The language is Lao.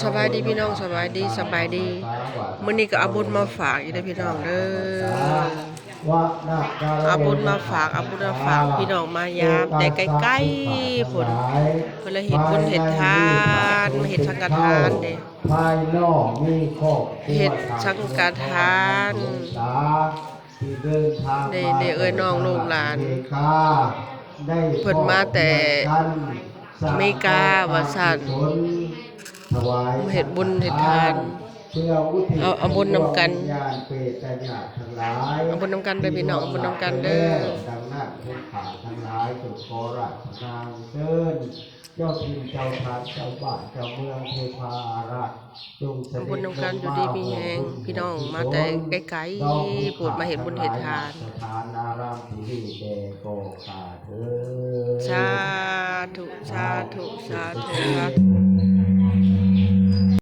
ສະບາຍດີພີ່ນ້ອງ ສະບາຍດີ ສະບາຍດີ. ມື້ນີ້ກໍເອົາບຸນມາຝາກອີກເດີພີ່ນ້ອງເດີ ເອົາບຸນມາຝາກ ເອົາບຸນມາຝາກພີ່ນ້ອງມາຢາມແຕ່ໄກໆພຸ້ນ ເພິ່ນລະເຮັດບຸນເຮັດທານ ມາເຮັດສັງກະທານເດ້ ເຮັດສັງກະທານ ເດ້ ເອື້ອຍນ້ອງລູກຫຼານ ເພິ່ນມາແຕ່ອາເມລິກາວ່າຊັ້ນ ເຮັດບຸນເຮັດທານ ເອົາ ເອົາບຸນນຳກັນ ເອົາບຸນນຳກັນເດີພີ່ນ້ອງ ເອົາບຸນນຳກັນເດີ. ເຈົ້າຖິ່ນເຈົ້າຖານເຈົ້າບ້ານເຈົ້າເມືອງເທວາອາລັກ ເອົາບຸນນຳກັນ ຢູ່ດີມີແຮງພີ່ນ້ອງ ມາແຕ່ໄກໆພຸ້ນ ມາເຮັດບຸນເຮັດທານ ສາທຸ ສາທຸ ສາທຸ ສາທຸ.